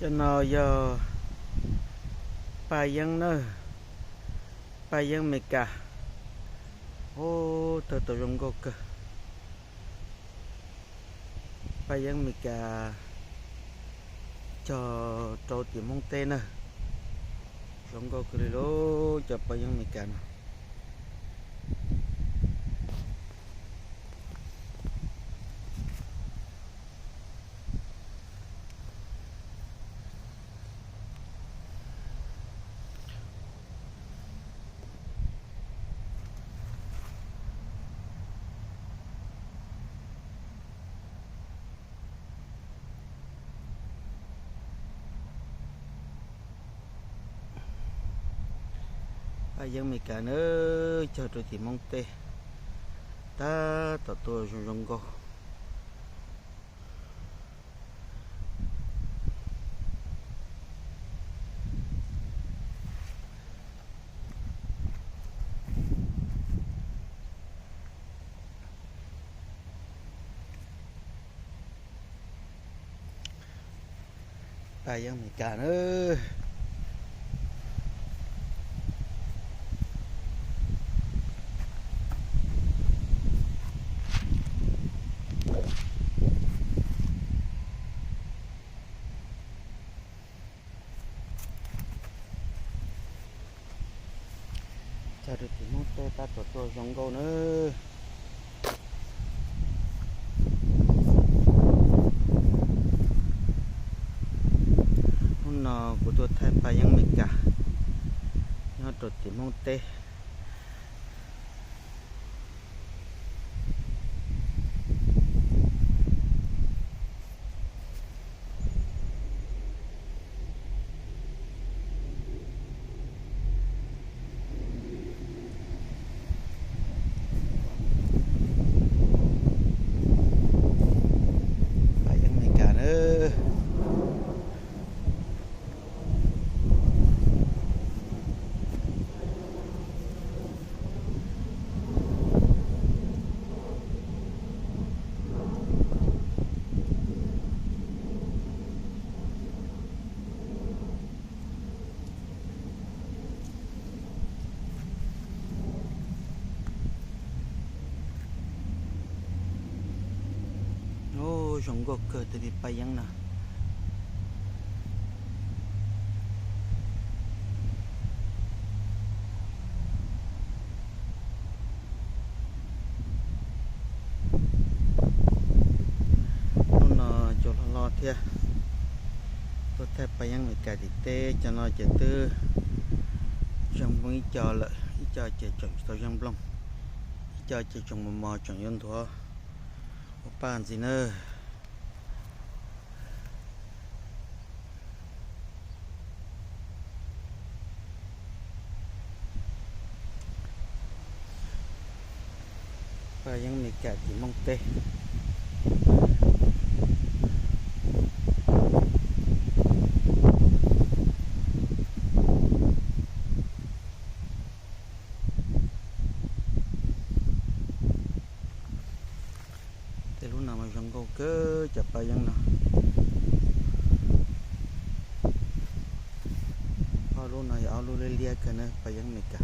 Cov no yog paj yeeb na, paj yeeb Amelikas. Ub, tawg tau zoo nkauj kawg. Paj yeeb Amelikas cog rau tim Hmoob teb na. Zoo nkauj kawg li lauj, cov paj yeeb Amelikas no. Paj yeeb Amelikas na, cog rau tim Hmoob teb, tab tom tuaj zoo zoo nkauj. Paj yeeb Amelikas na. Cog rau tim Hmoob teb tab tom tuaj zoo nkauj na. Hnub no kuv tuaj thaij paj yeeb Amelikas nyob rau tim Hmoob teb. Paj yeeb Amelikas na. Ub, zoo nkauj kawg tej li paj yeeb no. Hnub no cua hlob hlob thiab, tuaj thaij paj yeeb Amelikas tim teb. Cov no ces twb zeeg nplooj ib co lawm, ib co ces tseem tsis tau zeeg nplooj, ib co ces tseem mos mos tseem yuav nthuav ua paj ntxiv na. Paj yeeb Amelikas tim Hmoob teb. Tej lub no mas zoo nkauj kawg cov paj yeeb no. Ob lub no yog ob lub liab liab kawg na, paj yeeb Amelikas.